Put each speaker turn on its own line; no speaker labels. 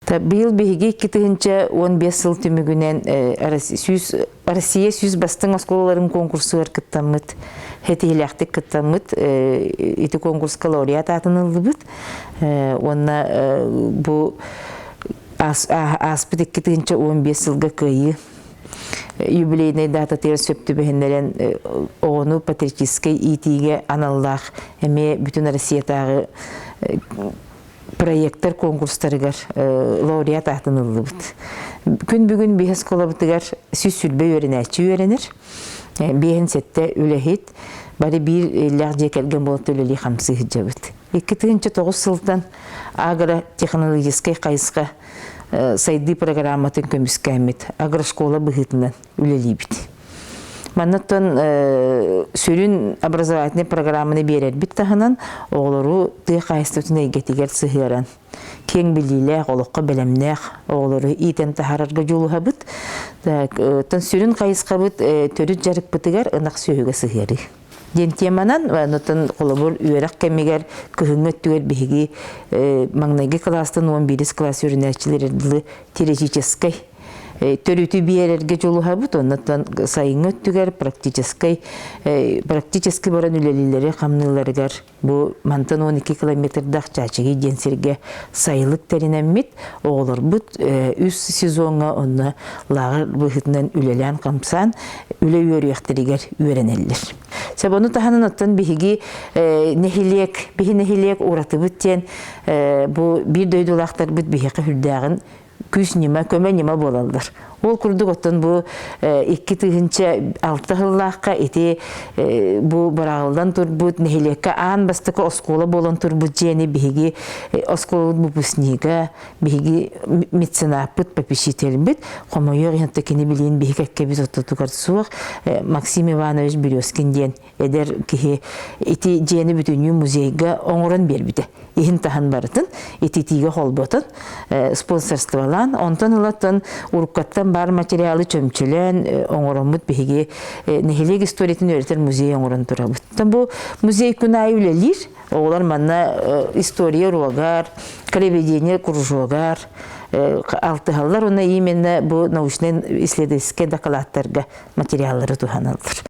Быйыл биһиги 2015 сыл түмүгүнэн Россия 100 бастыҥ оскуолаларын конкурсугар кыттаммыт, ситиһиилээхтик кыттаммыт, ити конкурска лауреат аатын ыллыбыт. Уонна бу ааспыт 2015 сылга кыайыы юбилейнай дататыгар сөп түбэһиннэрэн оҕону патриотическай иитиигэ аналлаах эмиэ бүтүн Россиятааҕы проектар конкурстарыгар лауреат аатын ыллыбыт. Күн бүгүн биһи оскуолабытыгар 120 үөрэнээччи үөрэнэр. 57 үлэһит, бары биир иллээх дьиэ кэргэн буолан үлэлии хамсыы сылдьабыт. 2009 сылтан агротехнологическай хайысха сайдыы программатын көмүскээммит агрошкола быһыытынан үлэлиибит. Маннаттан сүрүн образовательнай программаны биэрэрбит таһынан оҕолору тыа хаһаайыстыбатын эйгэтигэр сыһыаран киэҥ билиилээх, олоххо бэлэмнээх оҕолору иитэн таһаарарга дьулуһабыт. Оттон сүрүн хайысхабыт төрүт дьарыкпытыгар ынах сүөһүгэ сыһыарыы диэн теманан, онтон холобур үөрэх кэмигэр кыһыҥҥы өттүгэр биһиги маҥнайгы кылаастан 11 кылаас үөрэнээччилэр дылы теоретическай төрүтү биэрэргэ дьулуһабыт, оннуттан сайыҥҥы өттүгэр практическай практически баран үлэлииллэри хамныыларыгар бу мантан 12 километрдаах Чаачыгый диэн сиргэ сайылык тэринэммит, оҕолорбут үс сезоҥҥа онно лааҕыр быһыытынан үлэлээн-хамсаан үлэ үөрүйэхтэригэр үөрэнэллэр. Сөп ону таһынан оттон биһиги нэһилиэк, биһи нэһилиэк уратыбыт диэн бу биир дойдулаахтарбыт биһиэхэ сүрдээҕин күүс ньыма, көмө ньыма буолаллар. Ол курдук оттон бу 2006 сыллаахха ити бу быраҕыллан турбут нэһилиэккэ аан бастакы оскуола буолан турбут дьиэни биһиги оскуолабыт выпускнига, биһиги меценаппыт, попечительбит, хомойуох иһин кини билиин биһи кэккэбит ортотугар суох Максим Иванович Березкин диэн эдэр киһи ити дьиэни бүтүннүү музейга оҥорон биэрбитэ. Иһин-таһын барытын ититиигэ холботон, спонсорстволаан, онтон ылаттан уруккаттан баар материалы чөмчөлөөн оҥороммут биһиги нэһилиэк историятын үөрэтэр музей оҥорон турабыт. Бу музей күн аайы үлэлиир. Оҕолор манна история уруогар, краеведение кружогар алтыһаллар уонна именно бу научнай исследовательскай докладтарга материаллары туһаналлар.